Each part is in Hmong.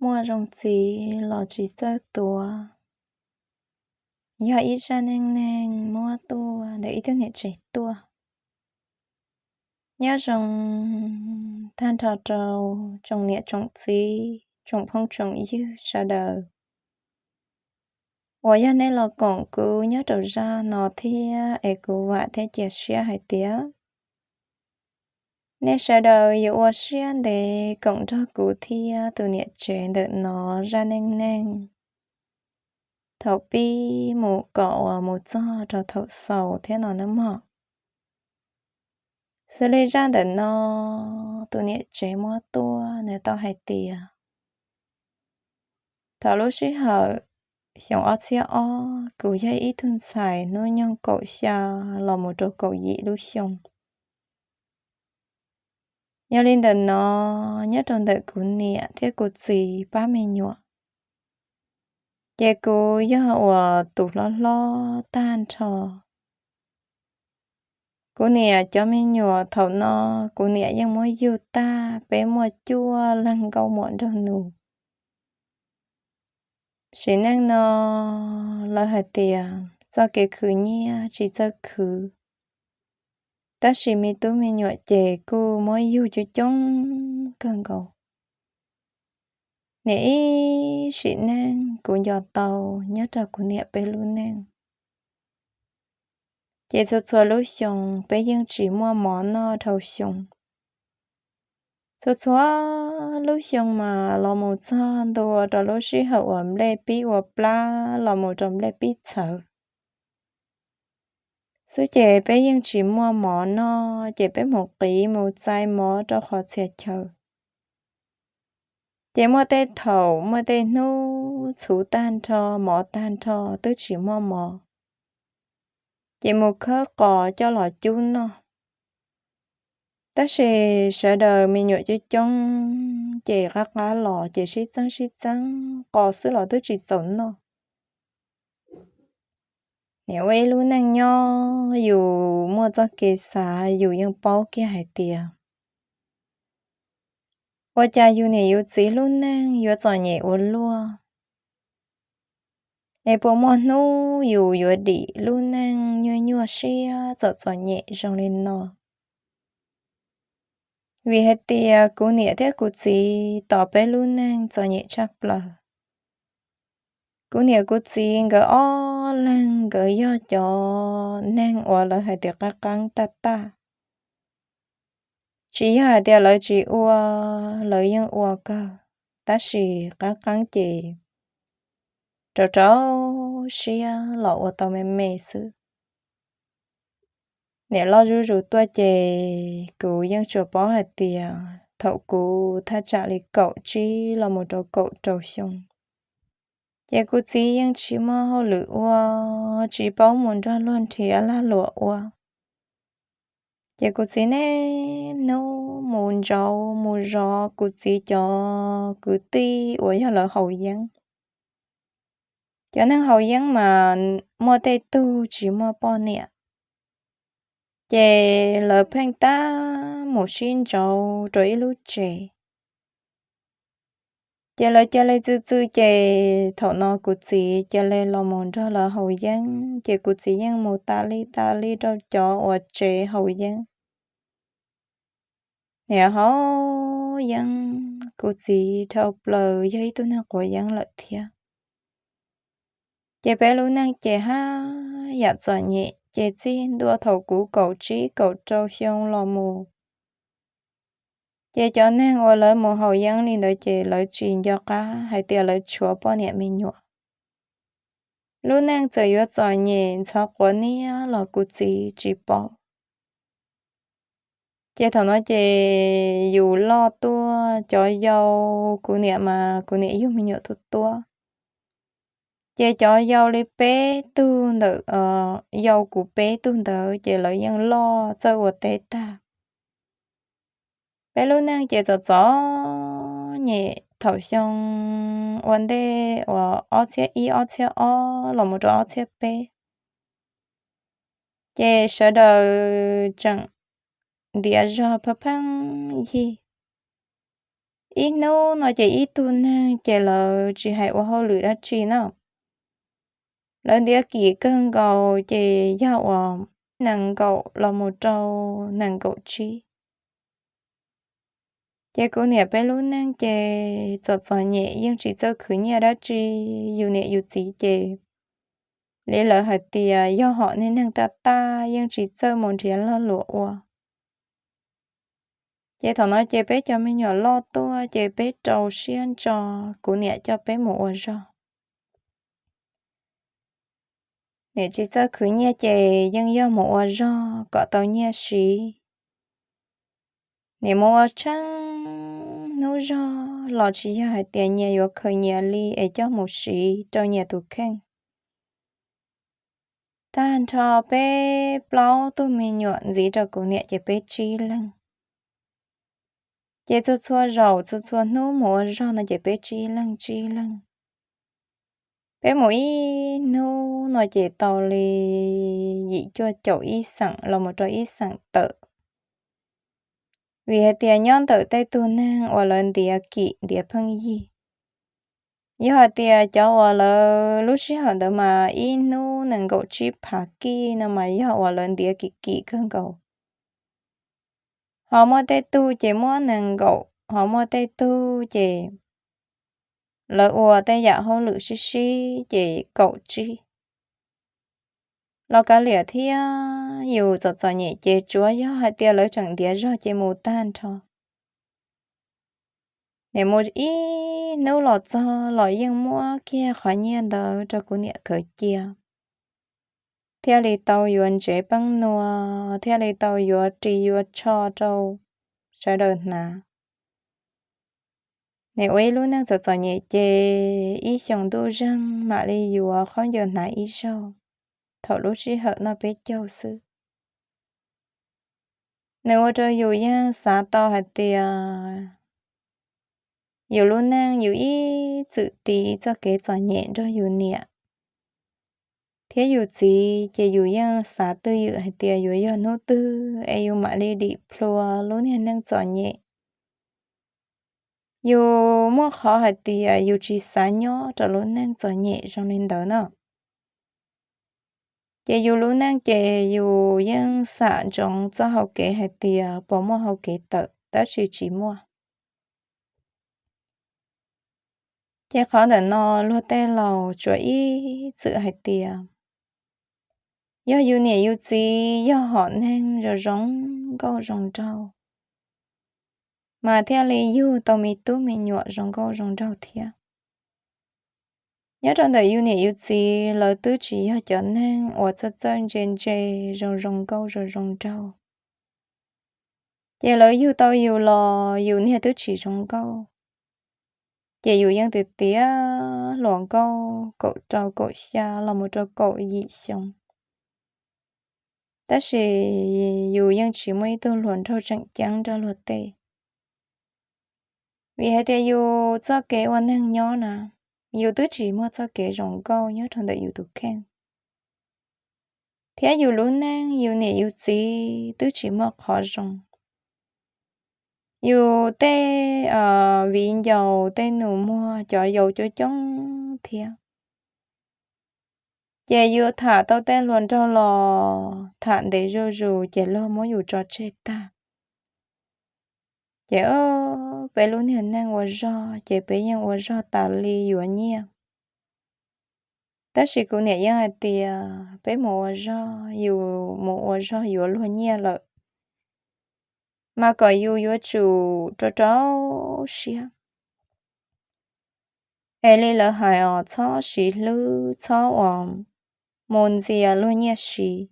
muaj zoo txiv los tsis txawj tuav, yog ib zaj neej neeg muab tuaj ntawm ib tug niam tsev tuaj. Nyob zoo tag nrho rau tsoom niam tsoom txiv, tsoom phooj tsoom ywg sawv daws uas yog nej los koom kuv nyob rau zaj no thiab, es kuv vam thiab cia siab hais tias nej sawv daws yuav ua siab ntev koom nrog kuv thiab tus niam tsev ntawm no zaj neej neeg thaum pib mus kom uas mus txog rau thaum xaus thiab no nawb mog. Xws li zaj ntawm no, tus niam tsev muab tuaj nws tau hais tias, thaum lub sij hawm xyoo ob txhiab ob, kuv yog ib tug ntxhais hnub nyoog kaum xya los mus rau kaum yim lub xyoo. Yog li ntawm no, nyob rau ntawm kuv niam thiab kuv txiv pab me nyuam, ces kuv yog uas tus hlob hlob tag nrho. Kuv niam cov me nyuam thaum no, kuv niam yeej muab yug tag, peb muaj cuaj leeg nkauj muam nraug nus. Sim neej no lawv hais tias txoj kev khwv nyiaj tsis txawj khwv, tab sis me tub me nyuam ces kuj muab yug coob coob kawg nkaus. Niam ib sim neej kuv nco tau nyob rau kuv niam peb lub neej, ces txhua txhua lub xyoo peb yeej tsis muaj mov noj dhau xyoo. Txhua txhua lub xyoo mas los mus txog ntua rau lub sij hawm uas nplej pib ua plab los mus rau nplej pib txhawv xwb ces peb yeej tsis muaj mov noj, ces peb mus qiv mus txais mov rau qhov txhia chaw. Ces muaj tej thaum muaj tej hnub txhuv tag nrho, mov tag nrho twb tsis muaj mov, ces mus khawb qos coj los cub noj. Tab sis sawv daws me nyuam coob coob, ces qab qab los ces sib txeeb sib txeeb qos xwb los twb tsis txaus noj. Niam ua ib lub neej nyob yus muaj txoj kev xav, yus yeej paub kiag hais tias ua cas yus niam yus txiv lub neej yuav txom nyem ua luaj, es puas muaj hnub yus yuav dim lub neej nyuaj nyuaj siab txom txom nyem zoo li no. Vim hais tias kuv niam thiab kuv txiv tos peb lub neej txom nyem tshaj plaws. Kuv niam kuv txiv nkawd ob leeg nkawd yog cov neeg uas lawv hais tias qab qeeb tag tag. Tsis yog hais tias lawv tsis ua, lawv yeej ua kawg, tab sis qab qeeb ces rau rau siab los ua tau me me xwb. Niam loj zuj zus tuaj ces kuv yeej tsuas paub hais tias thaum kuv thaj tsam li kaum tsib los mus rau kaum rau xyoo, ces kuv txiv yeej tsis muaj hauj lwm ua, tsis paub mus nrog luag nrhiav lag luam ua. Ces kuv txiv niaj hnub mus ntsauv mus zov kuv txiv cov kwv tij uas yog lawv haus yeeb. Cov neeg haus yeeb mas muaj tej tug tsis muaj poj niam, ces lawv pheej tab mus sib ntsauv rau ib lub tsev. Ces lawv cia li txwm txwm ces thaum no kuv txiv cia li los mus nrog lawv haus yeeb, ces kuv txiv yeej mus tas li tas li rau cov uas tsev haus yeeb. Niam haus yeeb, kuv txiv dhau plaws yog ib tug neeg quav yeeb lawm thiab. Ces peb lub neej ces haj yam txom nyem, ces txij ntua thaum kuv kaum tsib kaum rau xyoo los mus, ces cov neeg uas lawv mus haus yeeb li ntawd ces lawv tsis nco qab hais tias lawv tshuav poj niam me nyuam. Lub neej txawm yuav txom nyem ntxhov quav niab los kuv txiv tsis paub. Ces thaum no ces yus loj tuaj, cov yau, kuv niam mas kuv niam yug me nyuam tuaj tuaj, ces cov yau li peb tug ntawm, yau kuv peb tug ntawd ces lawv yeej loj txawj ua teb tag. Peb lub neej ces txom txom nyem thaum xyoo ua ntej uas ob txhiab ib ob txhiab ob los mus rau ob txhiab peb, ces sawv daws tseem ntiav zog pheej pheej yig. Ib hnub no ces ib tug neeg ces lawv tsis hais ua hauj lwm dab tsi na, lawv ntiav kim kawg nkaus ces yog uas nees nkaum los mus rau nees nkaum tsib. Ces kuv niam peb lub neej ces txom txom nyem yeej tsis txawj khwv nyiaj dab tsi. Yus niam yus txiv ces li lawv hais tias yog hom neeg neeg taj taj yeej tsis txawj mus nrhiav lag luam ua. Ces thaum no ces peb cov me nyuam loj tuaj ces peb rau siab ntso kuv niam coj peb mus ua zog. Niam tsis txawj khwv nyiaj ces yeej yog mus ua zog kom tau nyiaj siv. Niam mus ua tsheej hnub zog los tsis yog hais tias nyias yuav khaws nyias li es coj mus siv rau nyias tus kheej. Tag nrho peb plaub tug me nyuam ntxiv rau kuv niam ces peb tsib leeg. Ces txhua txhua zaus txhua txhua hnub mus ua zog no ces peb tsib leeg tsib leeg. Peb mus ib hnub no ces tau li yim cuaj caum ib xeem los mus rau ib xeem tawm. Vim hais tias nyob ntawm tej tug neeg uas lawv ntiav kim ntiav pheej yig, yog hais tias cov uas lawv lub sij hawm ntawd mas ib hnub nees nkaum tsib phav kij no mas yog uas lawv ntiav kim kim kawg nkaus. Ho muaj tej tug ces muab nees nkaum, ho muaj tej tug ces lawv ua tej yam hauj lwm sib sib ces kaum tsib. Los kav liam thiab, yus txom txom nyem ces tsuav yog hais tias lawv tseem ntiav zog ces mus tag nrho. Niam mus ib hnub los txog los yeej muab kiag qhov nyiaj ntawd rau kuv niam khaws cia, thiaj li tau yuav ntsev peeb nua, thiaj li tau yuav ris yuav tsho rau sawv daws hnav. Niam ua ib lub neej txom txom nyem ces ib xyoos ntuj zeeg mam li yuav khaub ncaws hnav ib zaug thaum lub sij hawm noj peb caug xwb. Nws ua rau yus yeej xav tau hais tias yus lub neej yus ib txwm tiv txoj kev txom nyem nrog yus niam thiab yus txiv, ces yus yeej xav twj ywm hais tias yuav yog hnub twg es yus mam li dim plhuav lub niag neej txom nyem. Yus muaj qhov hais tias yus tsis xav nyob rau lub neej txom nyem zoo li ntawd no. Ces yus lub neej ces yus yeej xam ntsoov txoj hau kev hais tias puas muaj hau kev tawm tab sis tsis muaj. Ces qhov ntawm no luag tej laus tsuas ib txwm hais tias yog yus niam yus txiv yog hom neeg zoo zoo nkauj zoo nraug, mas thiaj li yug tau me tub me nyuam zoo nkauj zoo nraug thiab. Nyob rau ntawm yus niam yus txiv lawv twb tsis yog cov neeg uas txawj txawj ntse ntse zoo zoo nkauj zoo zoo nraug, ces lawv yug tau yus los yus niag twb tsis zoo nkauj, ces yus yeej tiav tiav hluas nkauj kaum rau kaum xya los mus rau kaum yim xyoo. Tab sis yus yeej tsis muaj ib tug hluas nraug tseem ceeb nrog luag tej. Vim hais tias yus txoj kev ua neeg nyob na, yus twb tsis muaj txoj kev zoo nkauj nyob rau ntawm yus tus kheej, thiab yus lub neej yus niam yus txiv twb tsis muaj qhov zoo. Yus tej viv ncaus tej nus muag cov yau coob coob thiab, ces yus tham tau tej hluas nraug los tham ntev zuj zus ces luag muab yus tso tseg tag. Ces peb lub niag neej ua zog ces peb yeej ua zog tas li yuav nyiaj. Tab sis kuv niam yeej hais tias peb mus ua zog, yus mus ua zog yuav luag nyiaj lawm, mas kom yus yuav tsum rau rau siab. Es li lawv hais os, txhob siv hlwb, txhob uas mus ntxias luag nyiaj siv,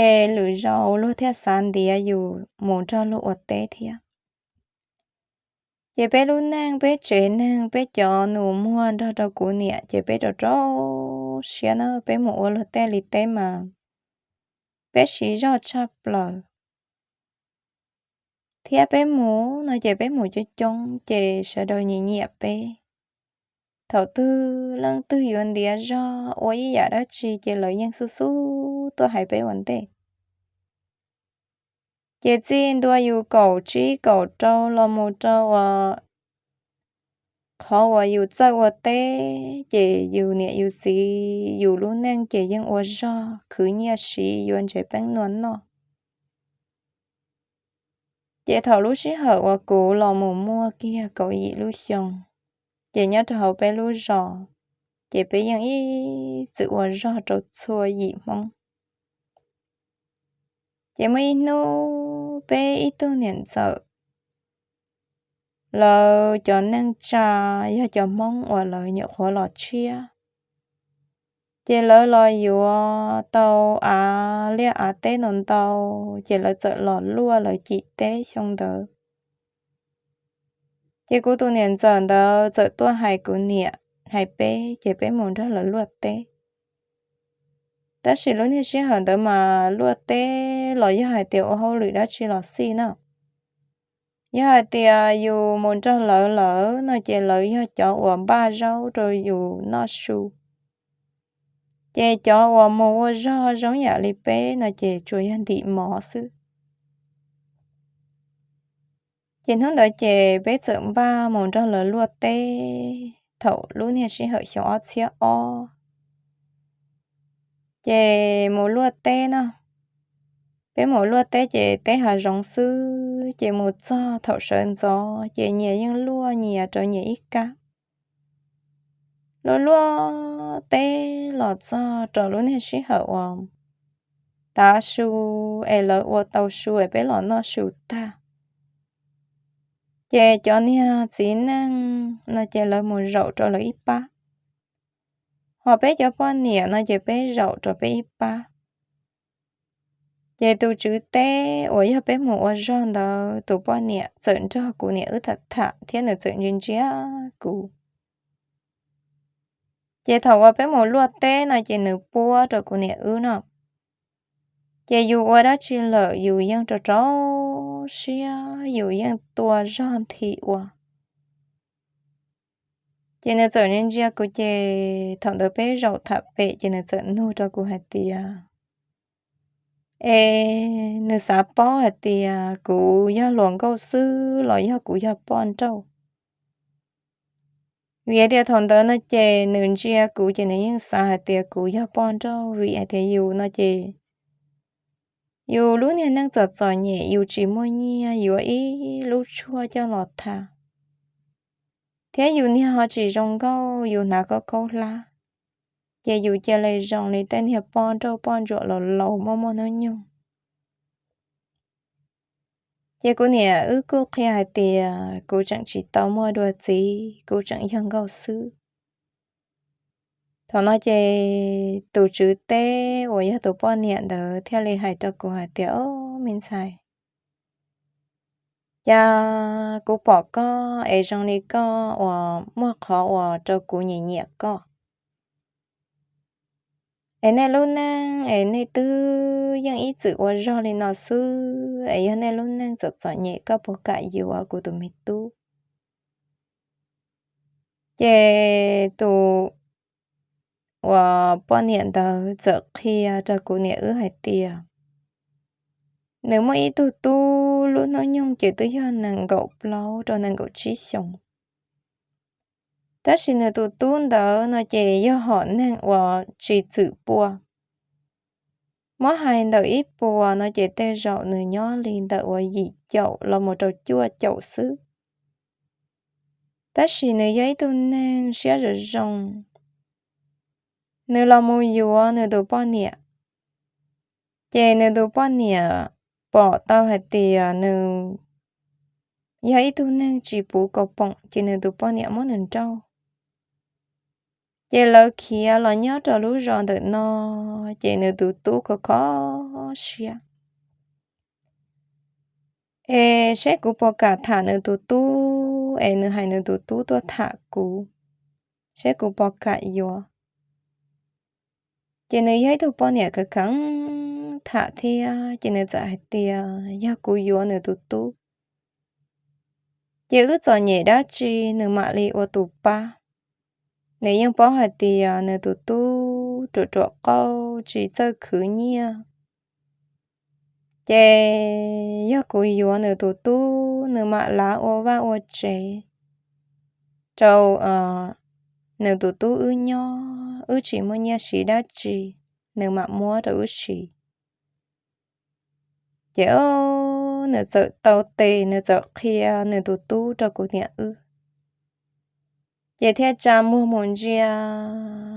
es lwm zaus luag thiaj xav ntiav yus mus nrog luag ua teb thiab. Ces peb lub neej, peb tsev neeg, peb cov nus muag nrog rau kuv niam ces peb rau rau siab na, peb mus ua luag tej li teb mas peb siv zog tshaj plaws. Thiab peb mus no ces peb mus coob coob ces sawv daws nyiam nyiam peb. Thaum twg leej twg yuav ntiav zog ua ib yam dab tsi ces lawv yeej xub xub tuaj hais peb ua ntej. Ces txij ntua yus kaum tsib kaum rau los mus rau uas qhov uas yus txawj ua teb, ces yus niam yus txiv yus lub neej ces yeej ua zog khwv nyiaj siv yuav ntsev peeb nua noj. Ces thaum lub sij hawm uas kuv los mus muaj kiag kaum yim lub xyoo, ces nyob rau hauv peb lub zos, ces peb yeej ib txwm ua zog rau txhua yim Hmoob. Ces muaj ib hnub peb ib tug niam ntxawm, lawv cov neej tsa yog cov Hmoob uas lawv nyuam qhuav los tshiab, ces lawv los yuav tau av liaj av teb ntau ntau, ces lawv txawm los luaj lawv cim teb xyoo ntawd. Ces kuv tus niam ntxawm ntawd txawm tuaj hais kuv niam hais peb, ces peb mus nrog lawv luaj teb. Tab sis lub niag sij hawm ntawd mas luaj teb los yog hais tias ua hauj lwm dab tsi los xij na. Yog hais tias yus mus nrog lawv lawm no ces lawv yog cov uas npaj zaub rau yus noj su. Ces cov uas mus ua zog zoo yam li peb no ces tsuas yog ntim mov xwb. Ces hnub ntawd ces peb txawm npaj mus nrog lawv luaj teb thaum lub niag sij hawm xyoo ob txhiab ob. Ces mus luaj teb no, peb mus luaj teb ces teb hav zoov xwb, ces mus txog thaum sawv ntxov ces nyias yeej luaj nyias rau nyias ib kab. Luaj luaj teb los txog rau lub niag sij hawm uas tav su, es lawv ua tau su es peb los noj su tag, ces cov niag txiv neej no ces lawv mus zaum rau lawv ib pab, ho peb cov poj niam no ces peb zaum rau peb ib pab. Ces tus tswv teb uas yog peb mus ua zog ntawd tus poj niam txawm nrog kuv niam wb tham tham thiab nws txawm ntsia ntsia kuv. Ces thaum uas peb mus luaj teb no ces nws puab rau kuv niam wb no, ces yus ua dab tsi lawm yus yeej rau rau siab, yus yeej tua zog nthi ua. Ces nws txawm ntsia ntsia kuv, ces thaum ntawd peb zaum tham pem, ces nws txawm nug rau kuv hais tias, es nws xav paub hais tias kuv yog hluas nkauj xwb los yog kuv yog poj nrauj. Vim hais tias thaum ntawd no ces nws ntsia kuv ces nws yeej xav hais tias kuv yog poj nrauj, vim hais tias yus no ces yus lub niag neej txom txom nyem, yus tsis muaj nyiaj yuav ib lub tshuaj coj los tha, thiab yus niag ho tsis zoo nkauj, yus hnav khaub khaub hlab, ces yus cia li zoo li tej niag poj nrauj poj ntsuam laus laus muaj muaj hnub nyoog. Ces kuv niam wb kuj qhia hais tias kuv tseem tsis tau muaj dua txiv, kuv tseem yog nkauj xwb. Thaum no ces tus tswv teb uas yog tus poj niam ntawd thiaj li hais rau kuv hais tias, o, me ntxhais, cas kuv pom koj es zoo li koj uas muaj qhov uas rau kuv nyiam nyiam koj. Es nej lub neej es nej twb yeej ib txwm ua zog li no xwb, es yog nej lub neej txom txom nyem koj puas kam yuav kuv tus me tub? Ces tus uas poj niam ntawd txawm qhia rau kuv niam wb hais tias, nws muaj ib tug tub lub hnub nyoog ces twb yog nees nkaum plaub rau nees nkaum tsib xyoos. Tab sis nws tus tub ntawd no ces yog hom neeg uas tsis txwm pua. Muab hais ntawm ib puas no ces tej zaum nws nyob li ntawm uas yim caum los mus rau cuaj caum xwb. Tab sis nws yog ib tug neeg siab zoo zoo, nws los mus yuav nws tus poj niam, ces nws tus poj niam pom tau hais tias nws yog ib tug neeg tsis puv kaus poom, ces nws tus poj niam muab nws nrauj. Ces lawv khiav los nyob rau lub zos ntawm no, ces nws tus tub khov kho siab, es seb kuv puas kam tham nws tus tub, es nws hais nws tus tub tuaj tham kuv, seb kuv puas kam yuav. Ces nws yog ib tug poj niam khav kheev tham thiab, ces nws txawm hais tias yog kuv yuav nws tus tub, ces wb txom nyem dab tsi nws mam li ua tus pab. Nws yeej paub hais tias nws tus tub ruam ruam qauj tsis txawj khwv nyiaj, Ces yog kuv yuav nws tus tub, nws mam lav ua vaj ua tsev rau nws tus tub wb nyob, wb tsis muaj nyiaj siv dab tsi, nws mam muab rau wb siv. Ces o, nws txawm tau tes, nws txawm qhia nws tus tub rau kuv niam wb. Ces thiaj tsa muag mus ntsia,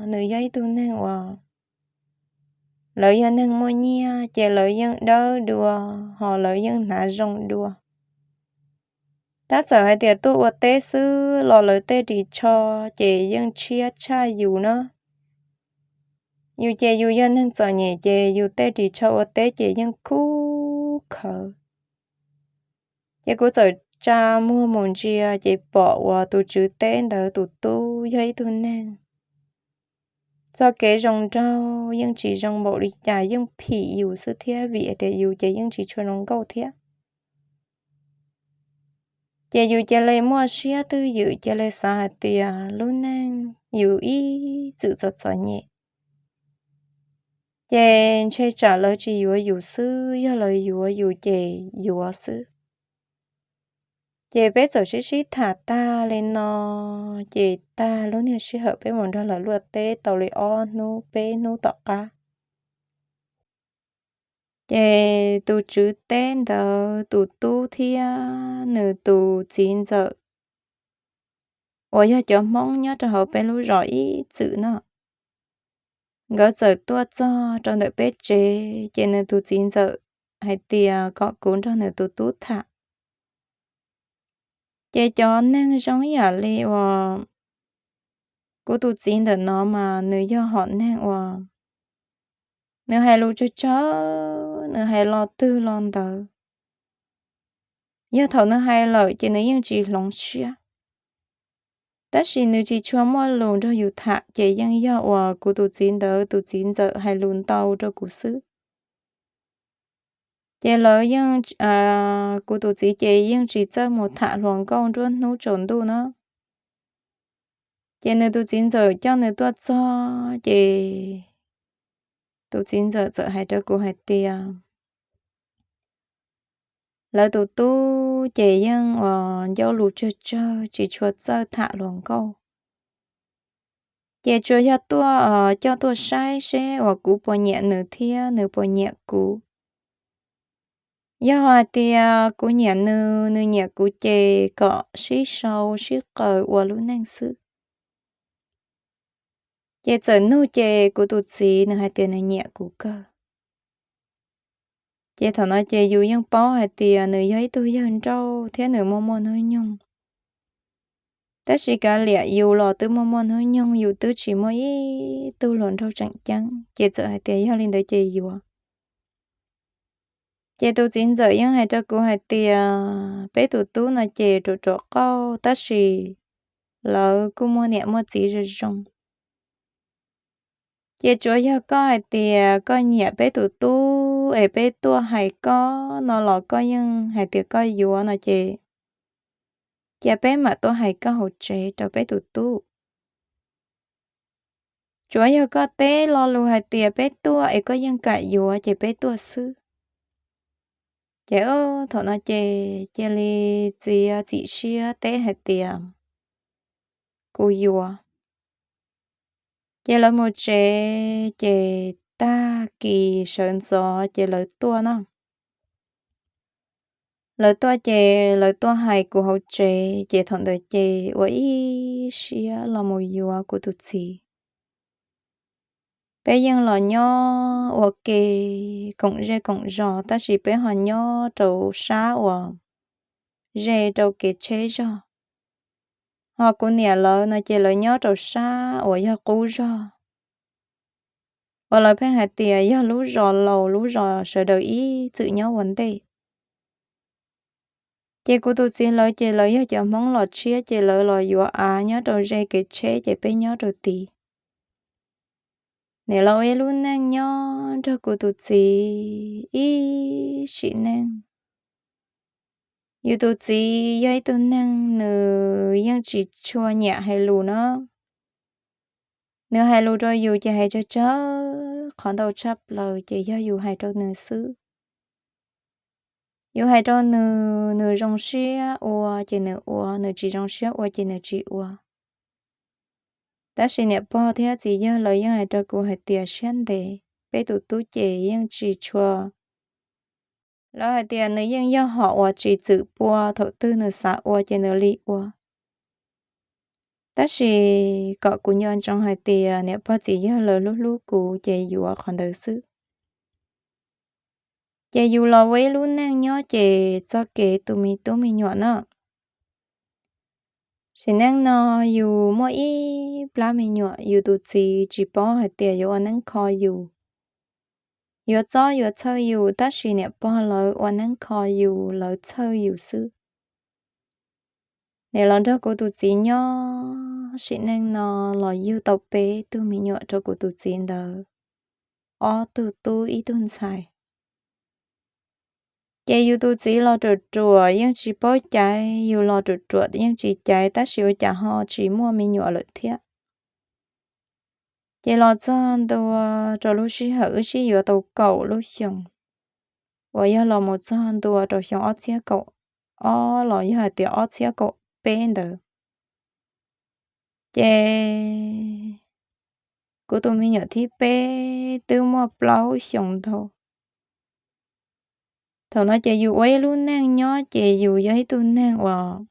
nws yog ib tug neeg uas lawv yog neeg muaj nyiaj ces lawv yeej dawb dua, ho lawv yeej hnav zoo dua. Tab txawm hais tias tuaj ua teb xwb los lawv tej ris tsho ces yeej tshiab tshaj yus na. Yus ces yus yog neeg txom nyem ces yus tej ris tsho ua teb ces yeej khub khawv. Ces kuv txawm tsa muag mus ntsia ces pom uas tus tswv teb ntawd tus tub yog ib tug neeg txoj kev zoo nraug yeej tsis zoo npaum li cas, yeej phim yus xwb thiab, vim hais tias yus ces yeej tsis tshua zoo nkauj thiab. Ces yus cia li muaj siab twj ywm, cia li xav hais tias lub neej yus ib txwm txom txom nyem, ces ntshe tsam lawv tsis yuav yus xwb, yog lawv yuav yus ces yuav xwb. Ces peb txawm sib sib tham tag li no, ces tag lub niag sij hawm peb mus nrog lawv luaj teb tau li ob hnub peb hnub tom qab, ces tus tswv teb ntawd tus tub thiab nws tus txiv ntxawm uas yog cov Hmoob nyob rau hauv peb lub zos ib txwm no, nkawd txawm tuaj txog rau ntawm peb tsev, ces nws tus txiv ntxawm hais tias kom kuv nrog nws tus tub tham. Ces cov neeg zoo ib yam li uas kuv tus txiv ntawm no mas nws yog hom neeg uas nws hais lus tsawg tsawg, nws hais los twg los ntawd. Yog thaum nws hais lawm ces nws yeej tsis hloov siab, tab sis nws tsis tshua muaj lus nrog yus tham, ces yeej yog uas kuv tus txiv ntawd tus txiv ntxawm hais lus ntau rau kuv xwb. Ces lawv yeej, kuv tus txiv ces yeej tsis txawj mus tham hluas nkauj nruab hnub tsaus ntuj no. Ces nws tus txiv ntxawm coj nws tuaj txog, ces tus txiv ntxawm txawm hais rau kuv hais tias lawv tus tub ces yeej uas ncauj lus tsawg tsawg, tsis tshua txawj tham hluas nkauj. Ces tsuas yog tuaj, coj tuaj saib seb uas kuv puas nyiam nws thiab nws puas nyiam kuv. Yog hais tias kuv nyiam nws, nws nyiam kuv ces kom sib sau sib qaws ua lub neej xwb. Ces txawm nug ces kuv tus txiv nws hais tias nws nyiam kuv kawg. Ces thaum no ces yus yeej paub hais tias nws yog ib tug yawg nrauj thiab nws muaj muaj hnub nyoog. Tab sis kav liam yus los twb muaj muaj hnub nyoog, yus twb tsis muaj ib tug hluas nraug tseem ceeb, ces txawm hais tias yog li ntawd ces yuav. Ces tus txiv ntxawm yeej hais rau kuv hais tias peb tus tub no ces ruam ruam qauj, tab sis lawv kuj muaj niam muaj txiv zoo zoo. Ces tsuav yog koj hais tias koj nyiam peb tus tub es peb tuaj hais koj no los koj yeej hais tias koj yuav no ces, cia peb mam tuaj hais koj hauv tsev rau peb tus tub. Tsuav yog koj teb lo lus hais tias peb tuaj es koj yeej kam yuav ces peb tuaj xwb. Ces thaum no ces cia li txiav txim siab teb hais tias kuv yuav. Ces lawv mus tsev, ces tag kis sawv ntxov ces lawv tuaj no. Lawv tuaj ces lawv tuaj hais kuv hauv tsev, ces thaum ntawd ces ua ib siab los mus yuav kuv tus txiv. Peb yeej los nyob ua ke koom zej koom zos, tab sis peb ho nyob rau sab uas ze rau kev tsheb zog. Ho kuv niam lawv no ces lawv nyob rau sab uas yog qub zog, uas lawv pheej hais tias yog lub zos laus, lub zos sawv daws ib txwm nyob ua ntej. Ces kuv tus txiv lawv ces lawv yog cov Hmoob los tshiab, ces lawv los yuav av nyob rau ze kev tsheb, ces peb nyob rau tid. Niam lawv ua ib lub neej nyob nrog kuv tus txiv ib sim neej. Yus tus txiv yog ib tug neeg nws yeej tsis tshua nyiam hais lus no. Nws hais lus rau yus ces hais tsawg tsawg, qhov ntau tshaj plaws ces yog yus hais rau nws xwb. Yus hais rau nws, nws zoo siab ua ces nws ua, nws tsis zoo siab ua ces nws tsis ua. Tab sis niam pog thiab txiv yawg lawv yeej hais rau kuv hais tias siab ntev, peb tus tub ces yeej tsis tshua. Lawv hais tias nws yeej yog hom uas tsis txwm pua, thaum twg nws xav ua ces nws li ua. Tab sis kom kuv nco ntsoov hais tias niam pog txiv yawg lawv hlub hlub kuv ces yuav qhov ntawd xwb. Ces yus los ua ib lub neej nyob ces txoj kev tu me tub me nyuam na. Sim neej no yus muaj ib plab me nyuam, yus tus txiv tsis paub hais tias yuav ua neeb kho yus, yuav txob yuav txhawj yus, tab sis niam pog lawv ua neeb kho yus, lawv txhawj yus xwb. Nim los nrog kuv tus txiv nyob sim neej no los yug tau peb tug me nyuam rau kuv tus txiv ntawd, ob tug tub ib tug ntxhais. Ces yus tus txiv los ruam ruam yeej tsis paub caiv, yus los ruam ruam yeej tsis caiv, tab sis ua cas ho tsis muaj me nyuam lawm thiab. Ces los txog ntua rau lub sij hawm wb sib yuav tau kaum lub xyoos, uas yog los mus txog ntua rau xyoo ob txhiab kaum ob los yog hais tias ob txhiab kaum peb ntawd, ces kuv tus me nyuam thib peb twb muaj plaub xyoos ntau. Thaum no ces yus ua ib lub neej nyob ces yus yog ib tug neeg uas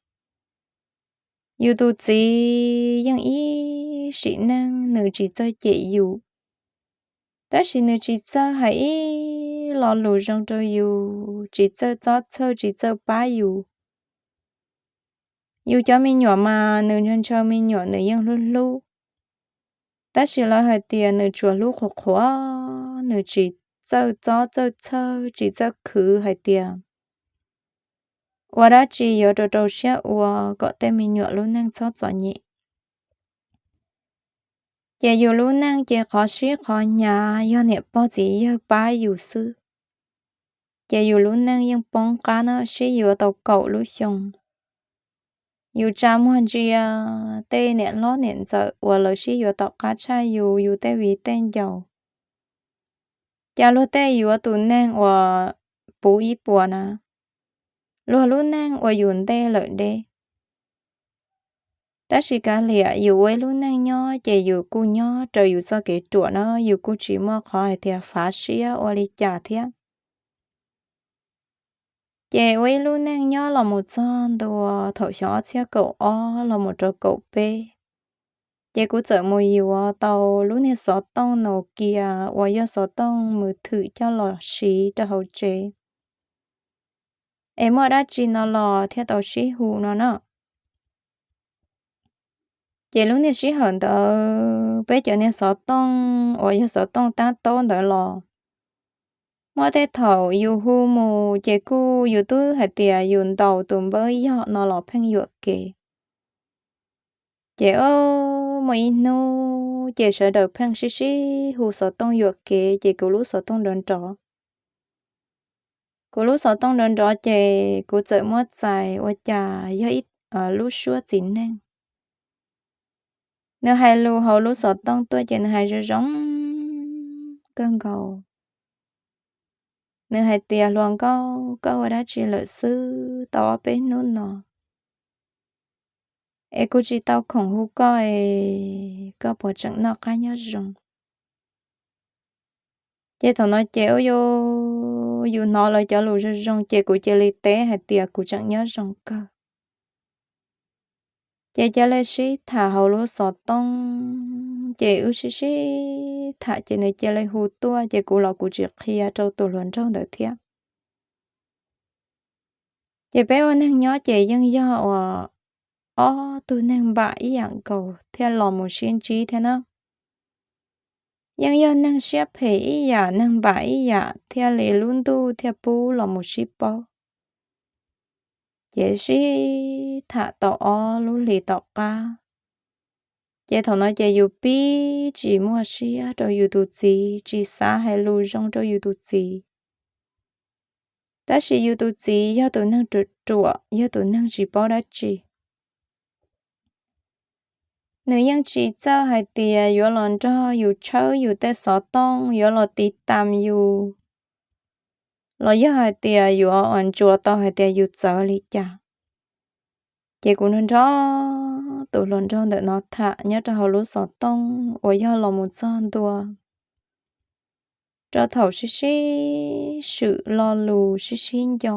yus tus txiv yeej ib sim neej nws tsis txawj cem yus, tab sis nws tsis txawj hais ib lo lus zoo rau yus, tsis txawj txob txhawj, tsis txawj pab yus. Yus cov me nyuam mas nws ntshaw ntshaw me nyuam nws yeej hlub hlub, tab sis lawv hais tias nws tsuas hlub qhuav qhuav, nws tsis txawj txob txawj txhawj, tsis txawj khwv hais tias ua dab tsi yuav rau rau siab ua kom tej me nyuam lub neej txhob txom nyem. Ces yus lub neej ces qhov sib qhov hnyav yog niam pog txiv yawg pab yus xwb. Ces yus lub neej yeej poob qab na, sib yuav tau kaum lub xyoo. Yus tsa muag ntsia tej niam hlob niam ntxawm uas lawv sib yuav tom qab tshaj yus, yus tej viv tej ncaus, cas luag tej yuav tus neeg uas puv ib puas na, luag lub neej ua yus ntej lawm deb. Tab sis kav liam, yus ua ib lub neej nyob ces yus kuj nyob raws yus txoj kev ruam na, yus kuj tsis muaj qhov hais tias fav siab ua li cas thiab. Ces ua ib lub neej nyob los mus txog ntua thaum xyoo ob txhiab kaum ob los mus rau kaum peb, ces kuv txawm mus yuav tau lub niag xov tooj Nokia uas yog xov tooj mus thwm coj los siv rau hauv tsev, es muaj dab tsi no los thiaj tau sib hu no na. Ces lub niag sij hawm ntawd peb cov niag xov tooj uas yog xov tooj tab taub ntawd los, muaj tej thaum yus hu mus ces kuj yus twb hais tias yus ntaus tus npawb yog no los pheej yuam kev. Ces o, muaj ib hnub ces sawv daws pheej sib sib hu xov tooj yuam kev ces kuv lub xov tooj nrov nrov. Kuv lub xov tooj nrov nrov ces kuv txawm muab txais ua cas yog ib lub suab txiv neej. Nws hais lus hauv lub xov tooj tuaj ces nws hais zoo zoo kawg nkaus. Nws hais tias, Hluas nkauj, koj ua dab tsi lawm xwb tau ob peb hnub no? Es kuv tsis tau khoom hu koj es koj puas tseem noj qab nyob zoo? Ces thaum no ces ua yus hnov lawv cov lus zoo zoo ces kuv cia li teb hais tias kuv tseem nyob zoo kawg. Ces cia li sib tham hauv lub xov tooj, ces wb sib sib tham ces nws cia li hu tuaj ces kuv los kuv tsis qhia rau tus hluas nraug ntawd thiab. Ces peb ua neeg nyob ces yeej yog uas ob tug neeg npam ib yam nkaus thiaj los mus sib ntsib thiab na. Yeej yog neeg siab phem ib yam, neeg npam ib yam thiaj li lub ntuj thiaj pub los mus sib paub. Ces sib tham tau ob lub hlis tom qab, ces thaum no ces yus pib tsis muaj siab rau yus tus txiv, tsis xav hais lus zoo rau yus tus txiv. Tab sis yus tus txiv yog tus neeg ruam ruam, yog tus neeg tsis paub dab tsi. Nws yeej tsis txawj hais tias yuav los nrog yus tshawb yus tej xov tooj, yuav los tiv tam yus, los yog hais tias yuav ua ntsuas tau hais tias yus txawv li cas. Ces kuv nrog tus hluas nraug ntawm no tham nyob rau hauv lub xov tooj uas yog los mus txog ntua rau thaum sib sib swm lo lus sib sib nco.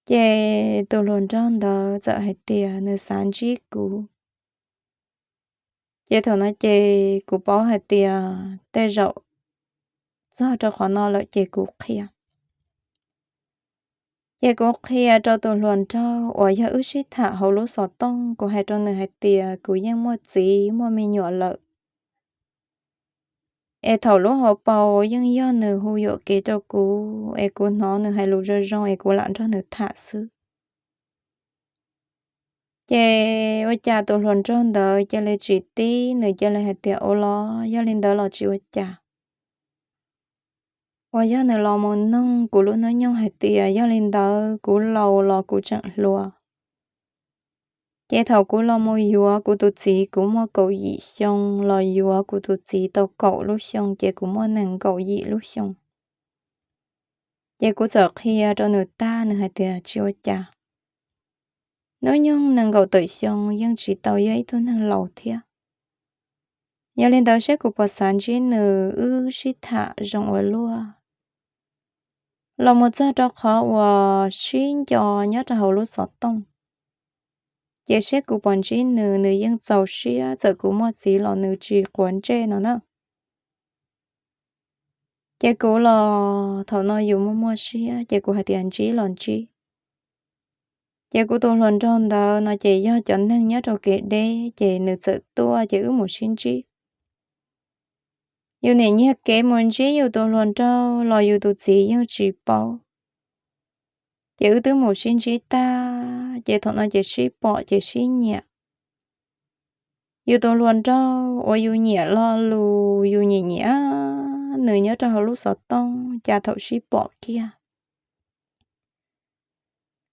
Ces tus hluas nraug ntawd txawm hais tias nws xav ntsib kuv. Ces thaum no ces kuv paub hais tias tej zaum txog rau qhov no lawm ces kuv qhia. Ces kuv qhia rau tus hluas nraug uas yog wb sib tham hauv lub xov tooj, kuv hais rau nws hais tias kuv yeej muaj txiv muaj me nyuam lawm, es thaum lub hauv paus yeej yog nws hu yuam kev rau kuv, es kuv hnov nws hais lus zoo zoo es kuv lam nrog nws tham xwb. Ces ua cas tus hluas nraug ntawd cia li tsis tib, nws cia li hais tias ua los yog li ntawd los tsis ua cas. Uas yog nws los mus noog kuv lub hnub nyoog hais tias yog li ntawd kuv laus los kuv tseem hluas. Ces thaum kuv los mus yuav kuv tus txiv kuv muaj kaum yim xyoo los yuav kuv tus txiv tau kaum lub xyoo ces kuv muaj nees nkaum yim lub xyoo. Ces kuv txawm qhia rau nws tag, nws hais tias tsis ua cas. Hnub nyoog nees nkaum tawm xyoo yeej tsis tau yog ib tug neeg laus thiab. Yog li ntawd seb kuv puas xav ntsib nws wb sib tham zoo ua luaj. Los mus txog rau qhov uas sib nco nyob rau hauv lub xov tooj, ces seb kuv puas ntsib nws, nws yeej txaus siab txawm kuv muaj txiv los nws tsis quav ntsej no na. Ces kuv los thaum no yus muaj muaj siab ces kuv hais tias ntsib los ntsib. Ces kuv tus hluas nraug ntawd no ces yog cov neeg nyob rau kev deb ces nws txawm tuaj ces wb mus sib ntsib. Yus niam nyiag kev mus ntsib yus tus hluas nraug los yus tus txiv yeej tsis paub. Ces wb twb mus sib ntsib tag ces thaum no ces sib pom ces sib nyiam. Yus tus hluas nraug uas yus nyiam lo lus yus nyiam nyiam nws nyob rau hauv lub xov tooj cas thaum sib pom kiag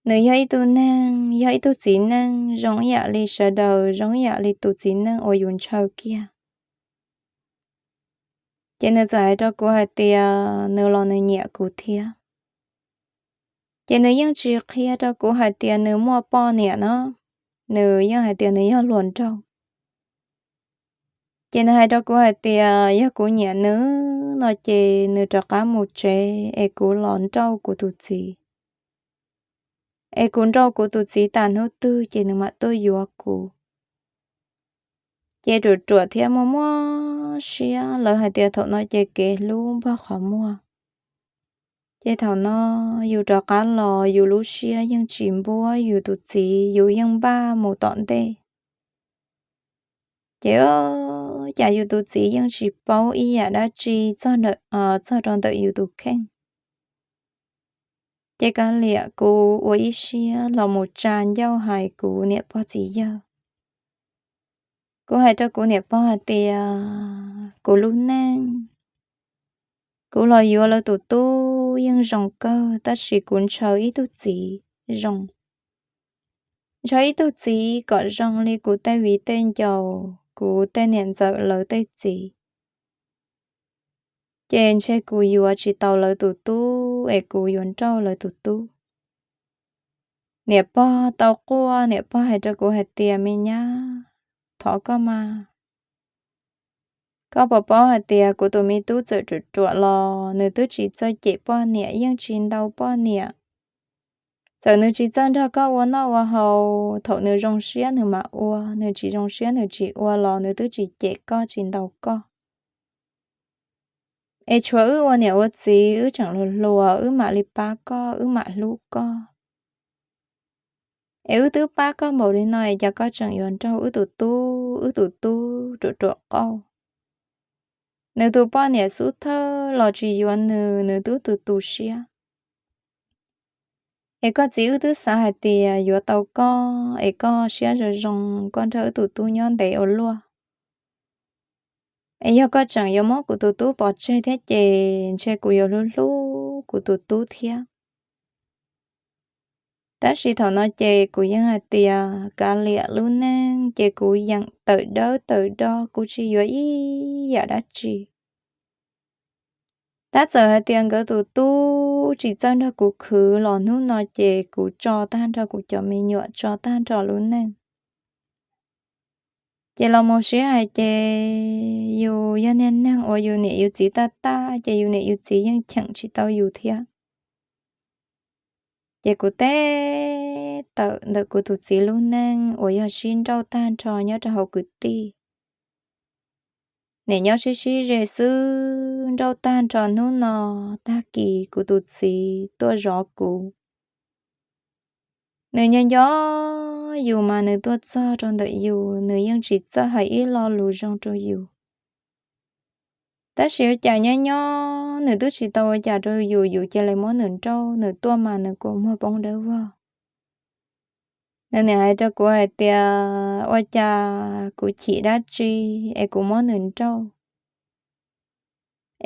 nws yog ib tug neeg, yog ib tug txiv neej zoo ib yam li sawv daws, zoo ib yam li tus txiv neej uas yus ntshaw kiag. Ces nws txawm hais rau kuv hais tias nws los nws nyiam kuv thiab. Ces nws yeej tsis qhia rau kuv hais tias nws muaj poj niam no, nws yeej hais tias nws yog hluas nraug. Ces nws hais rau kuv hais tias yog kuv nyiam nws no ces nws rov qab mus tsev es kuv los nrauj kuv tus txiv. Es kuv nrauj kuv tus txiv tas hnub twg ces nws mam tuaj yuav kuv. Ces ruam ruam thiab muaj muaj siab, lawv hais tias thaum no ces kev hlub npog qhov muag. Ces thaum no yus rov qab los yus lub siab yeej tsis npuab yus tus txiv, yus yeej npaj mus tom ntej. Ces cas yus tus txiv yeej tsis paub ib yam dab tsi txog rau ntawm yus tus kheej. Ces kav liam kuv ua ib siab los mus tsa ncauj hais kuv niam pog txiv yawg. Kuv hais rau kuv niam pog hais tias kuv lub neej, kuv los yuav lawv tus tub yeej zoo kawg tab sis kuv ntshaw ib tug txiv zoo. Ntshaw ib tug txiv kom zoo li kuv tej viv tej ncaus, kuv tej niam ntxawm lawv tej txiv. Ces ntshe kuv yuav tsis tau lawv tus tub es kuv yuav nrauj lawv tus tub. Niam pog tau quaj, niam pog hais rau kuv hais tias me nyab, thov koj mas, koj puas paub hais tias kuv tus me tub txawm ruam ruam los nws twb tsis txawj cem poj niam, yeej tsis ntau poj niam. Txawm nws tsis txawj nrog koj ua noj ua haus, thaum nws zoo siab nws mam ua, nws tsis zoo siab nws tsis ua los nws twb tsis cem koj tsis ntau koj. Es tshuav wb ua niam ua txiv wb tseem hluas hluas wb mam li pab koj wb mam hlub koj. Es wb twb pab koj npaum li no es cas koj tseem yuav nrauj wb tus tub, wb tus tub ruam ruam qauj. Nws tus poj niam xub thawj los tsis yuav nws, nws twb tu tu siab. Es koj txiv wb twb xav hais tias yuav tau koj es koj siab zoo zoo koj nrog wb tus tub nyob ntev ua luaj. Es yog koj tseem yuav muab kuv tus tub pov tseg thiab ces ntshe kuv yuav hlub hlub kuv tus tub thiab. Tab sis thaum no ces kuv yeej hais tias kav liam lub neej ces kuv yeem tawm dawb tawm do kuv tsis yuav ib yam dab tsi. Tab txawm hais tias nkawd tus tub tsis txawj nrog kuv khwv los hnub no ces kuv tso tag nrho kuv cov me nyuam, tso tag nrho lub neej. Ces los mus sib hais ces yus yog niag neeg uas yus niam yus txiv tag tag ces yus niam yus txiv yeej cheem tsis tau yus thiab. Ces kuv teb tawm ntawm kuv tus txiv lub neej uas yog sib nrauj tag nrho nyob rau hauv kwv tij. Nim nyob sib sib ze xwb, nrauj tag nrho hnub no, tag kis kuv tus txiv tuaj zov kuv. Nws nco nco yus mas nws tuaj txog rau ntawm yus, nws yeej tsis txawj hais ib lo lus zoo rau yus. Tab sis ua cas nyob nyob nws twb tsis tau ua cas rau yus, yus cia li muab nws nrauj, nws tuaj mas nws kua muag poob dawb vog. Nws niam hais rau kuv hais tias ua cas kuv chim dab tsi es kuv muab nws nrauj,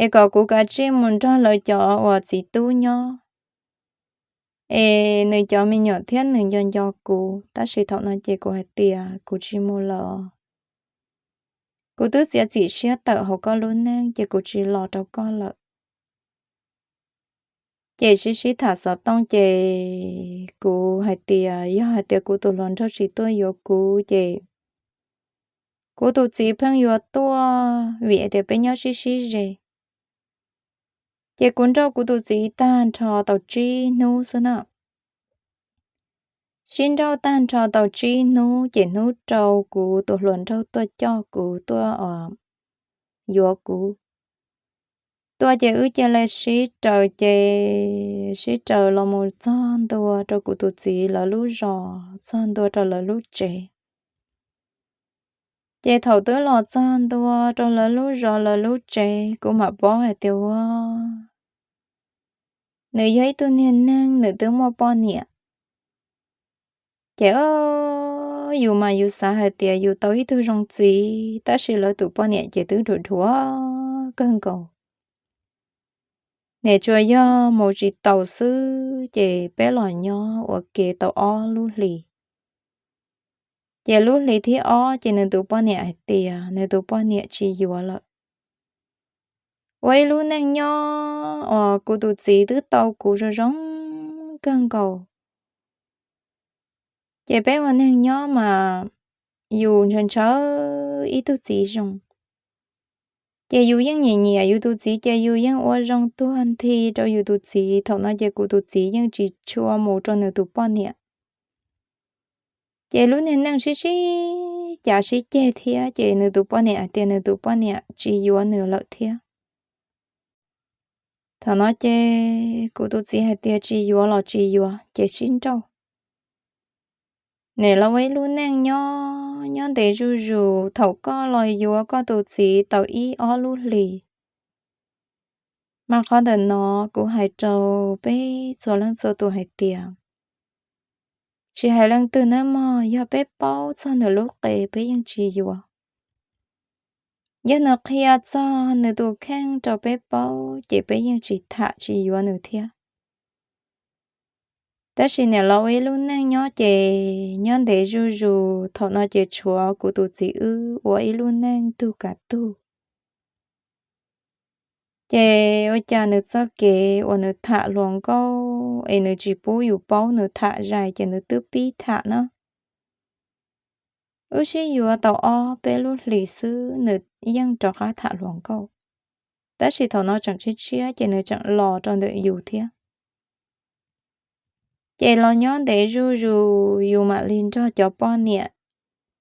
es kom kuv kav tsij mus nrog lawv cov uas txiv tub nyob, es nws cov me nyuam thiab nws nco nco kuv. Tab sis thaum no ces kuv hais tias kuv tsis mus lawm. Kuv twb txiav txim siab tawm hauv koj lub neej ces kuv tsis los rau koj lawm. Ces sib sib tham xov tooj ces kuv hais tias yog hais tias kuv tus hluas nraug tsis tuaj yuav kuv ces kuv tus txiv pheej yuav tuaj vim hais tias peb nyob sib sib ze. Ces kuv nrauj kuv tus txiv tag nrho tau tsib hnub xwb na. Sib nrauj tag nrho tau tsib hnub ces hnub rau kuv tus hluas nraug tuaj coj kuv tuaj yuav kuv. Tuaj ces wb cia li sib raws ces sib raws los mus txog ntua rau kuv tus txiv lawv lub zos, txog ntua rau lawv lub tsev. Ces thaum twb los txog ntua rau lawv lub zos lawv lub tsev kuv mam paub hais tias ua nws yog ib tug niag neeg nws twb muaj poj niam. Ces o, yus mas yus xav hais tias yus tau ib tug zoo txiv, tab sis lawv tus poj niam ces twb dhuav dhuav kawg nkaus. Nim tsuas yog mus tsis taus xwb ces peb los nyob ua ke tau ob lub hlis. Ces lub hlis thib ob ces nws tus poj niam hais tias nws tus poj niam tsis yuav lawm. Ua ib lub neej nyob uas kuv tus txiv twb tau kuv zoo zoo kawg nkaus. Ces peb ua neeg nyob mas yus ntshaw ntshaw ib tug txiv zoo. Ces yus yeej nyiam nyiam yus tus txiv ces yus yeej ua zoo tuag nthi rau yus tus txiv. Thaum no ces kuv tus txiv yeej tsis tshua mus rau nws tus poj niam. Ces lub niag neej sib sib cav sib ceg thiab ces nws tus poj niam hais tias nws tus poj niam tsis yuav nws lawm thiab. Thaum no ces kuv tus txiv hais tias tsis yuav los tsis yuav ces sib nrauj. Nim los ua ib lub neej nyob nyob ntev zuj zus, thaum koj los yuav koj tus txiv tau ib ob lub hlis. Mas qhov ntawm no kuv hais rau peb txhua leej txhua tus hais tias tsis hais leej twg nawb mog, yog peb paub txog nws lub qe peb yeej tsis yuav. Yog nws qhia txog nws tus kheej rau peb paub ces peb yeej tsis tham tsis yuav nws thiab. Tab sis nim los ua ib lub neej nyob ces nyob ntev zuj zus, thaum no ces tshuav kuv tus txiv wb ua ib lub neej tug kav tug. Ces ua cas nws txoj kev uas nws tham hluas nkauj es nws tsis pub yus paub nws tham zais ces nws twb pib tham na. Wb sib yuav tau ob peb lub hlis xwb nws yeej rov qab tham hluas nkauj, tab sis thaum no tseem tshiab tshiab ces nws tseem los rau ntawm yus thiab. Ces los nyob ntev zuj zus yus mam li nrog cov poj niam,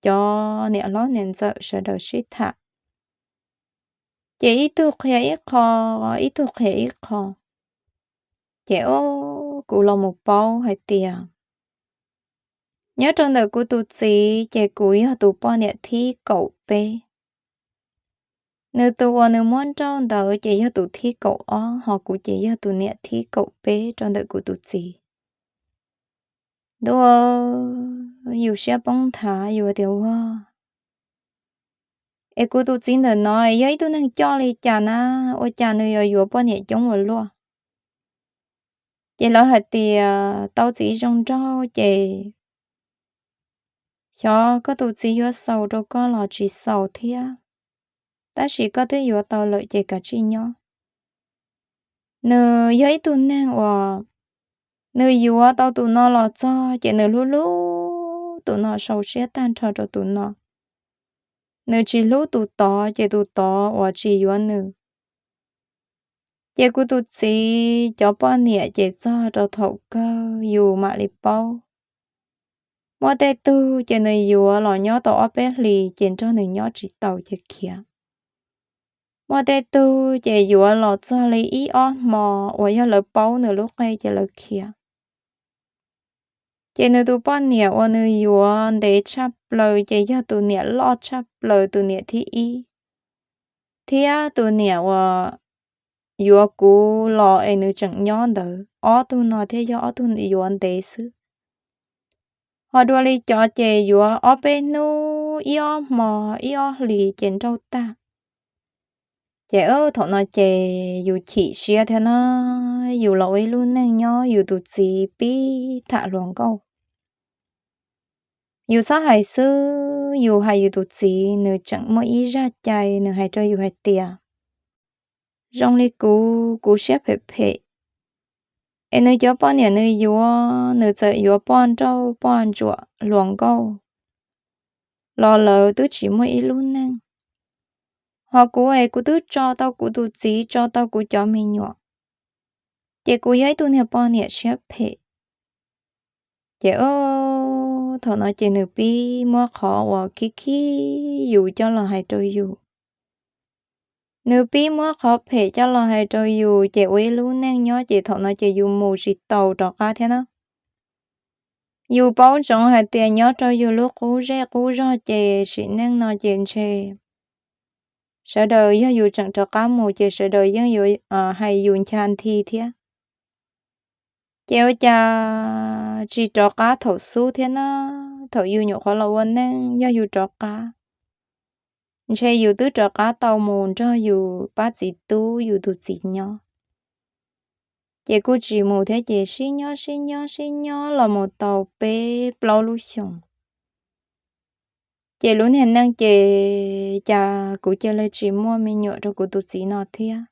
cov niam hlob niam ntxawm sawv daws sib tham. Ces ib tug qhia ib qho, ib tug qhia ib qho. Ces o, kuv los mus paub hais tias nyob rau ntawm kuv tus txiv ces kuv yog tus poj niam thib kaum peb. Nws tus uas nws muab nrauj ntawd ces yog tus thib kaum ob, ho kuv ces yog tus niam thib kaum peb rau ntawm kuv tus txiv. Ntuj, yus siab poob nthav, yus tias ua, es kuv tus txiv ntawm no yog ib tug neeg coj li cas na, ua cas nws yuav yuav poj niam coob ua luaj. Ces lawv hais tias tau txiv zoo nraug ces xyov koj tus txiv yuav xaus rau koj los tsis xaus thiab, tab sis koj twb yuav tau lawm ces kav tsij nyob. Nws yog ib tug neeg uas nws yuav tau tus no los txog ces nws hlub hlub tus no, sau siab tag nrho rau tus no. Nws tsis hlub tus tod ces tus tod uas tsis yuav nws. Ces kuv tus txiv cov poj niam ces txog rau thaum kawg yus mam li paub. Muaj tej tug ces nws yuav los nyob tau ob peb hlis ces nrog nws nyob tsis tau ces khiav. Muaj tej tug ces yuav los txog li ib ob hmo uas yog lawv paub nws lub qe ces lawv khiav. Ces nws tus poj niam uas nws yuav ntev tshaj plaws ces yog tus niam loj tshaj plaws, tus niam thib ib, thiab tus niam uas yuav kuv los es nws tseem nyob ntawd. Ob tug no thiaj yog ob tug yuav ntev xwb. Ho dua li cov ces yuav ob peb hnub, ib ob hmo, ib ob hlis ces nrauj tag. Ces thaum no ces yus chim siab thiab na, yus los ua ib lub neej nyob yus tus txiv pib tham hluas nkauj. Yus txhob hais xwb, yus hais yus tus txiv nws tseem muaj ib zaj cai nws hais rau yus hais tias, zoo li kuv, kuv siab phem phem, es nws cov poj niam nws yuav, nws txawm yuav poj nrauj poj ntsuam hluas nkauj los lawv twb tsis muaj ib lub neej. Ho kuv es kuv twb tso tau kuv tus txiv, tso tau kuv cov me nyuam, ces kuv yog ib tug niag poj niam siab phem. Ces thaum no ces nws pib muab qhov uas khib khib yus coj los hais rau yus. Nws pib muab qhov phem coj los hais rau yus ces ua ib lub neej nyob ces thaum no ces yus mus tsis tau rov qab thiab na. Yus paub ntsoov hais tias nyob rau yus lub qub zej qub zog ces sim neej no ces ntshe sawv daws yog yus tseem rov qab mus ces sawv daws yeej yuav hais yus ncha nthi thiab. Ces ua cas tsis rov qab thaum xub thiab na, thaum yus nyuam qhuav los ua neej yog yus rov qab, ntshe yus twb rov qab tau mus nrog yus pab txiv tub yus tus txiv nyob. Ces kuj tsis mus thiab ces sib nyob sib nyob sib nyob los mus tau peb plaub lub xyoos. Ces lub niag neej ces cas kuv cia li tsis muaj me nyuam rau kuv tus txiv no thiab.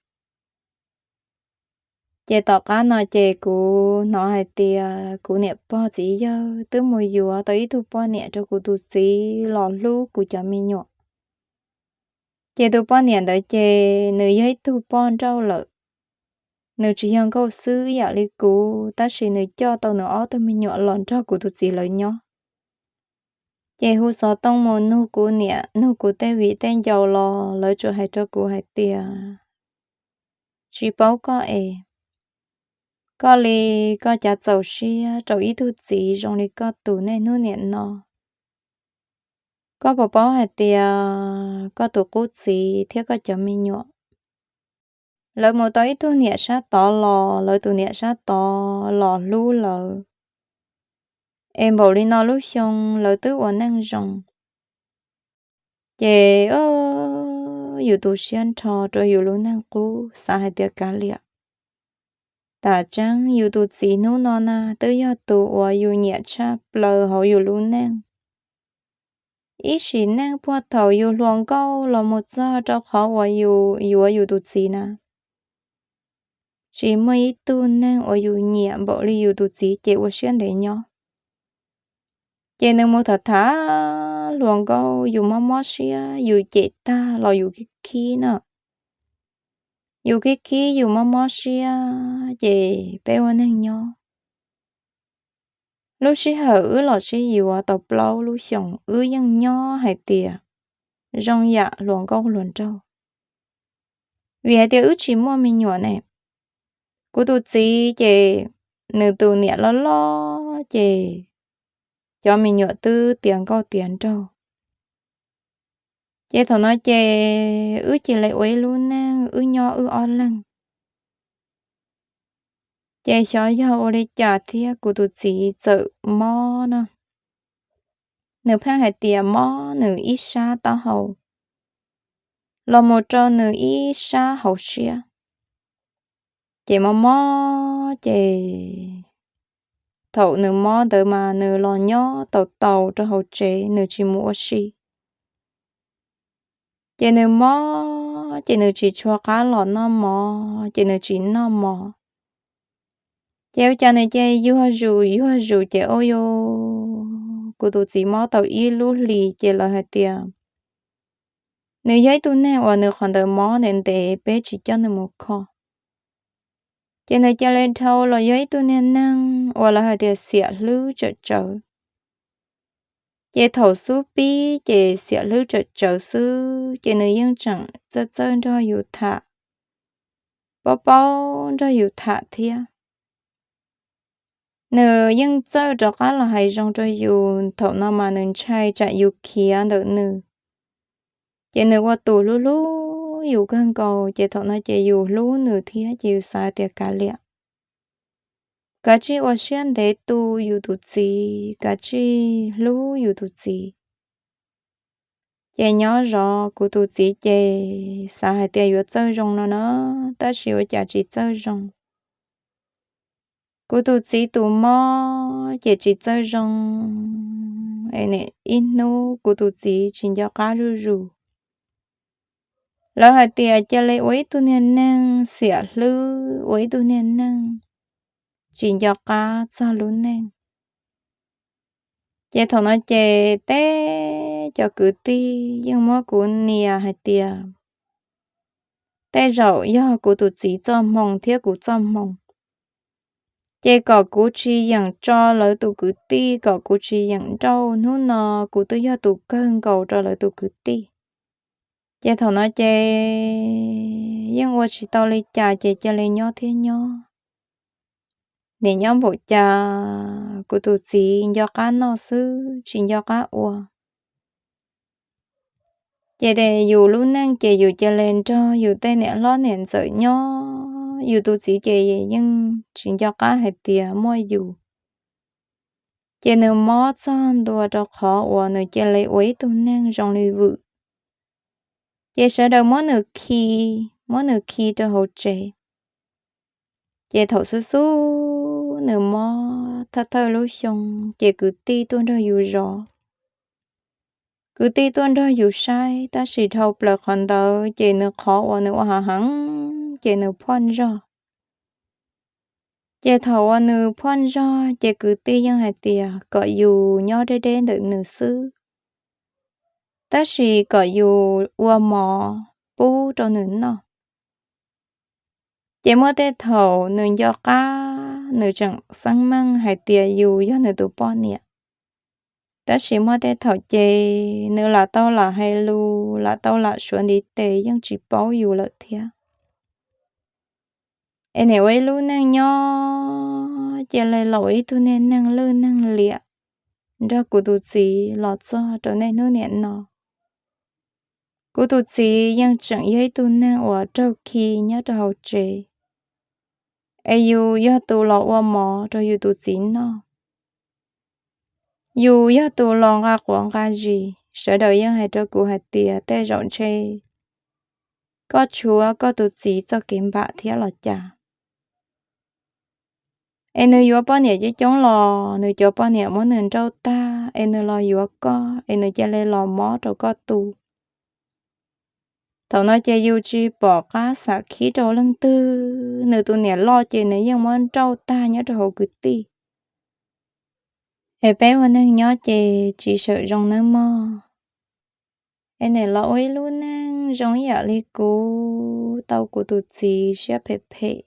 Ces tom qab no ces kuv hnov hais tias kuv niam pog txiv yawg twb mus yuav tau ib tug poj niam rau kuv tus txiv los hlub kuv cov me nyuam. Ces tus poj niam ntawd ces nws yog ib tug poj nrauj lawm. Nws tsis yog nkauj xwb ib yam li kuv, tab sis nws coj tau nws ob tug me nyuam los nrog kuv tus txiv lawv nyob. Ces hu xov tooj mus nug kuv niam nug kuv tej viv tej ncaus los lawv tsuas hais rau kuv hais tias, tsis paub koj es, koj li koj cas txaus siab rau ib tug txiv zoo li koj tus niaj hnub niam no. Koj puas paub hais tias koj tus qub txiv thiab koj cov me nyuam, lawv mus tau ib tug niam sab tod los lawv tus niam sab tod los hlub lawv, es npaum li no lub xyoo lawv twb ua neej zoo. Ces yus tu siab nrho rau yus lub neej qub xav hais tias kav liam, tam tseeb yus tus txiv hnub no na twb yog tus uas yus nyiam tshaj plaws hauv yus lub neej. Ib sim neej puag thaum yus hluas nkauj los mus txog rau qhov uas yus yuav yus tus txiv na, tsis muaj ib tug neeg uas yus nyiam npaum li yus tus txiv ces ua siab ntev nyob. Ces nws mus tham tham hluas nkauj yus mob mob siab, yus cem tag los yus khib khib na. Yus khib khib yus mob mob siab ces peb ua neeg nyob. Lub sij hawm wb los sib yuav tau plaub lub xyoos wb yeej nyob hais tias zoo yam hluas nkauj hluas nraug, vim hais tias wb tsis muaj me nyuam ne. Kuv tus txiv ces nws tus niam loj loj ces cov me nyuam twb tiav nkauj tiav nraug. Ces thaum no ces wb cia li ua ib lub neej wb nyob wb ob leeg. Ces xyov yog ua li cas thiab kuv tus txiv txawm mob no. Nws pheej hais tias mob nws ib sab taub hau los mus rau nws ib sab hauv siab. Ces mob mob ces thaum nws mob ntawd mas nws los nyob tau tau rau hauv tsev, nws tsis mus ua si. Ces nws mob ces nws tsis tshua qab los noj mov, ces nws tsis noj mov. Ces ua cas nws cia yuag zus yuag zus ces ua rau kuv tus txiv mob tau ib lub hlis ces lawv hais tias nws yog ib tug neeg uas nws qhov ntawd mob ntev ntev peb tsis coj nws mus kho. Ces nws cia li dhau los yog ib tug niag neeg uas lawv hais tias xiam hlwb tsawm tsawv. Ces thaum xub pib ces xiam hlwb tsawm tsawv xwb ces nws yeej tseem txawj txawj nrog yus tham, paub paub nrog yus tham thiab. Nws yeej txawj rov qab los hais zoo rau yus, thaum no mas nws ntshai tsam yus khiav ntawm nws. Ces nws ua tus hlub hlub yus kawg nkaus, ces thaum no ces yus hlub nws thiab ces yus xav tias kav liam, kav tsij ua siab ntev tu yus tus txiv, kav tsij hlub yus tus txiv. Ces nyob zov kuv tus txiv ces xav hais tias yuav txawj zoo no na, tab sis ua cas tsis txawj zoo. Kuv tus txiv tus mob ces tsis txawj zoo, es nim ib hnub kuv tus txiv tsis nco qab zuj zus. Lawv hais tias cia li ua ib tug niag neeg xiam hlwb, ua ib tug niag neeg tsis nco qab txog lub neej. Ces thaum no ces tej cov kwv tij yeej muab kuv nias hais tias tej zaum yog kuv tus txiv txoj hmoo thiab kuv txoj hmoo, ces kom kuv tsis yeem tso lawv tus kwv tij, kom kuv tsis yeem nrauj hnub no, kuv twb yog tus kawg nkaus rau lawv tus kwv tij. Ces thaum no ces yeej ua tsis tau li cas ces cia li nyob thiab nyob. Nim nyob npaum cas kuv tus txiv nco qab noj xwb tsis nco qab ua. Ces yus lub neej ces yus cia li nrog yus tej niam hlob niam ntxawm nyob, yus tus txiv ces yeej tsis nco qab hais tias muaj yus. Ces nws mob txog ntua rau qhov uas nws cia li ua ib tug neeg zoo li vwm. Ces sawv daws muab nws khi, muab nws khi rau hauv tsev. Ces thaum xub xub nws mob thawj thawj lub xyoo, ces kwv tij tuaj nrog yus zov, kwv tij tuaj nrog yus saib, tab sis dhau plaws qhov ntawd ces nws qhov uas nws ua hav heev ces nws phoj ntsog. Ces thaum uas nws phoj ntsog ces kwv tij yeej hais tias kom yus nyob deb deb ntawm nws xwb, tab sis kom yus ua mov pub rau nws noj. Ces muaj tej thaum nws nco qab, nws tseem feeb meej hais tias yus yog nws tus poj niam, tab sis muaj tej thaum ces nws lam tau lam hais lus, lam tau lam suav ntiv tes yeej tsis paub yus lawm thiab. Es nim ua ib lub neej nyob cia li los ua ib tug niag neeg lwj neeg liam nrog kuv tus txiv los txog rau niaj hnub nim no. Kuv tus txiv yeej tseem yog ib tug neeg uas raug khi nyob rau hauv tsev, es yus yog tus los ua mov rau yus tus txiv noj, yus yog tus los nqa quav nqa zis. Sawv daws yeej hais rau kuv hais tias tej zaum ntshe koj tshuav koj tus txiv txoj kev npam thiab los cas. Es nws yuav poj niam coob coob los nws cov poj niam muab nws nrauj tag, es nws los yuav koj, es nws cia li los mob rau koj tu. Thaum no ces yus tsis pom qab xav khib rau leej twg, nws tus niam loj ces nws yeej muab nrauj tag nyob rau hauv kwv tij. Es peb ua neeg nyob ces tsis sawm zoo nawb mog. Es nim los ua ib lub neej zoo ib yam li kuv, tau kuv tus txiv siab phem phem.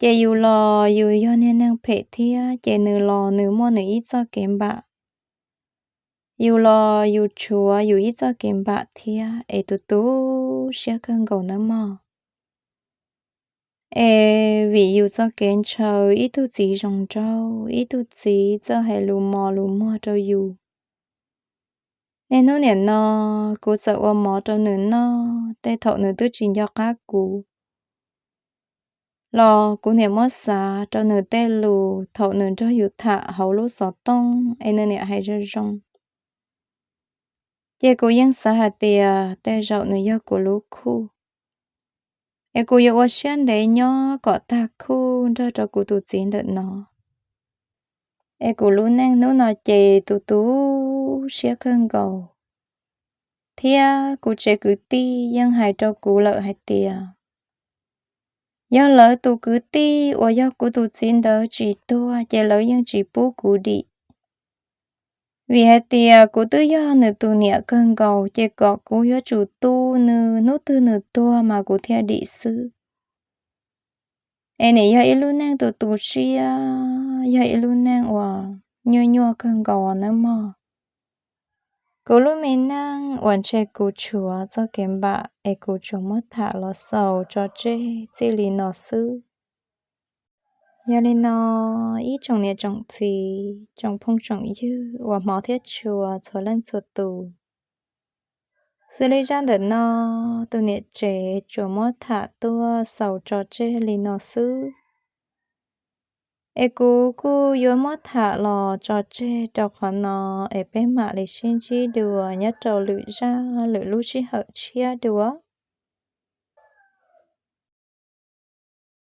Ces yus los yus yog niag neeg phem thiab, ces nws los nws muaj nws ib txoj kev npam. Yus los yus tshuav yus ib txoj kev npam thiab, es tu tu siab kawg nkaus nawb mog. Es vim yus txoj kev ntshaw, ib tug txiv zoo nraug, ib tug txiv txawj hais lus mos lus muag rau yus. Niaj hnub nim no kuv txawm ua mov rau nws noj, tej thaum nws twb tsis nco qab kuv los kuv niam muab xav rau nws tej lus thaum nws nrog yus tham hauv lub xov tooj, es nws niam hais zoo zoo. Ces kuv yeej xav hais tias tej zaum nws yog kuv lub khuj, es kuv yuav ua siab ntev nyob kom tag khuj nrog rau kuv tus txiv ntawm no. Es kuv lub neej hnub no ces tu tu siab kawg nkaus, Thiab kuv tsev kwv tij yeej hais rau kuv lawm hais tias yog lawv tus kwv tij uas yog kuv tus txiv ntawd tsis tuag ces lawv yeej tsis pub kuv dim. Vim hais tias kuv twb yog nws tus niam kawg nkaus ces kom kuv yuav tsum tu nws, hnub twg nws tuag mas kuv thiaj dim xwb. Es nim yog ib lub neej tu tu siab, yog ib lub neej uas nyuaj nyuaj kawg nkaus nawb mog. Kuv lub me neej uas ntshe kuv tshuav txoj kev npam es kuv tsuas muab tham los xaus tso tseg txij li no xwb. Yog li no, ib tsoom niam tsoom txiv, tsoom phooj tsoom ywg uas hmov thiab tshua txhua leej txhua tus, xws li zaj ntawm no, tus niam tsev tsuas muab tham tuaj xaus tso tseg li no xwb. Es kuv kuj yuav muab tham los tso tseg rau qhov no, es peb mam li sib ntsib dua nyob rau lwm zaj lwm lub sij hawm tshiab dua.